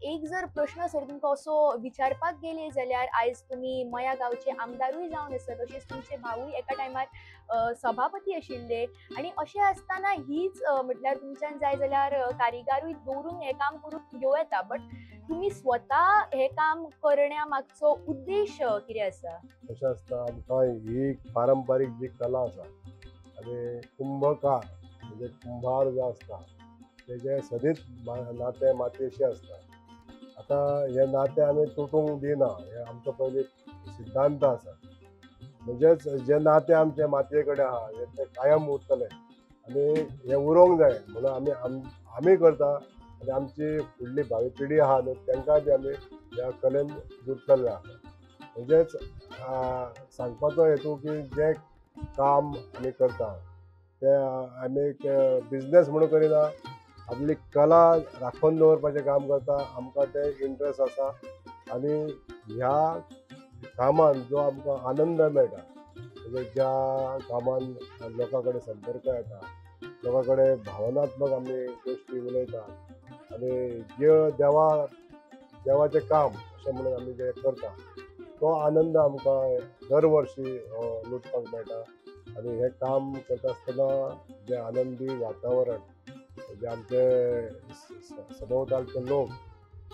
एक जर प्रश्न सर तुमकां असो विचारपाक गेले जाल्यार आयज तुमी मया गांवचे आमदारूय जावन आसा, तशेंच तुमचे भावूय एका टायमार सभापती आशिल्ले आनी अशें आसतना हीच म्हटल्यार तुमच्यान जाय जाल्यार कारिगारूय दवरून हें काम करून घेवं येता, बट तुमी स्वता हें काम करण्या मागचो उद्देश कितें आसा? अशें आसता, आमकां ही पारंपारीक जी कला आसा आनी कुंभकार म्हणजे कुंभार जो आसता तेजें सदींच नातें मातयेशी आसता. आतां हें नातें आमी तुटूंक दिना, हें आमचो पयलीं सिद्धांत आसा. म्हणजेच जें नातें आमचें मातये कडेन आहा हें तें कायम उरतलें आनी हें उरोंक जाय म्हणून आमी आमी करता आनी आमची फुडली भावी पिढी आहा न्हू तांकां बी आमी ह्या कलेन जुडटले आसा. म्हणजेच सांगपाचो हेतू की जें काम आमी करता तें आमी एक बिजनेस म्हणून करिना, आपली कला राखून दवरपाचें काम करता. आमकां तें इंट्रस्ट आसा आनी ह्या कामान जो आमकां आनंद मेळटा, म्हणजे ज्या कामान लोकां कडेन संपर्क येता, लोकां कडेन भावनात्मक आमी गोश्टी उलयता आनी जे देवाचें काम अशें म्हणून आमी जें करता तो आनंद आमकां दर वर्सी लुटपाक मेळटा. आनी हें काम करता आसतना जें आनंदी वातावरण, म्हणजे आमचे सभोवतालचे लोक,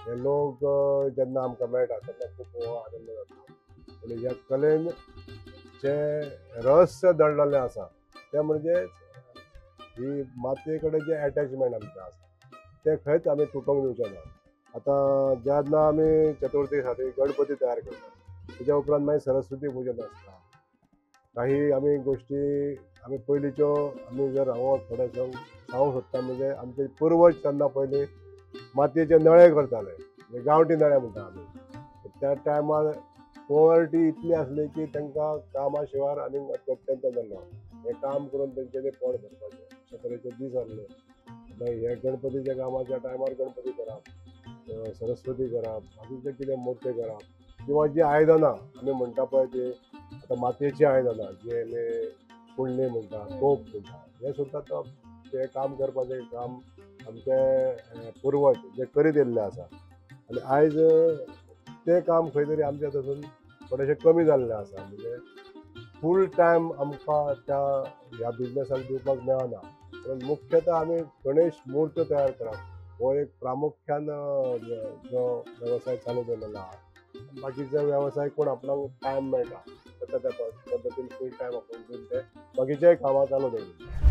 हे लोक जेन्ना आमकां मेळटा तेन्ना खूब हो आनंद जाता. आनी ह्या कलेन जें रहस्य दडलेलें आसा तें म्हणजे ही मातये कडेन जें एटॅचमेंट आमचें आसा तें खंयच आमी तुटोवंक दिवचें ना. आतां जेन्ना आमी चतुर्थी साठी गणपती तयार करता तेज्या उपरांत मागीर सरस्वती पुजन आसता. काही आमी गोश्टी आमी पयलींच्यो आमी जर हांव थोडे सांगूंक सोदता, म्हणजे आमचे पुर्वज तेन्ना पयलीं मातयेचे नळे करताले, म्हणजे गांवठी नळे म्हणटा आमी. त्या टायमार पोवर्टी इतली आसली की तांकां कामा शिवाय आनीक अत्यंत जाल्लो, हें काम करून तेंच्यांनी पोट भरपाचें अशे तरेचे दीस आसले. मागीर हे गणपतीच्या कामाच्या टायमार गणपती करप, सरस्वती करप, बाकीचे कितें मूर्ती करप, किंवा जी आयदनां आमी म्हणटा पळय ती आतां मातयेची आयदनां जी आमी कुंडली म्हणटा, तोप म्हणटा, हें सुद्दां तें काम करपाचें काम आमचे पुर्वज जे करीत येयल्ले आसा. आनी आयज तें काम खंय तरी आमच्या थंयसून थोडेशें कमी जाल्लें आसा. म्हणजे फूल टायम आमकां त्या ह्या बिजनसाक दिवपाक मेळना. कारण मुख्यतः आमी गणेश मूर्त तयार करप हो एक प्रामुख्यान जो वेवसाय चालू दवरलेलो आहा. बाकीचे वेवसाय कोण आपणाक टायम मेळटा त्या पद्दतीन फूल टायम आपूण दिवन ते बाकीचेय कामां चालू दवरले.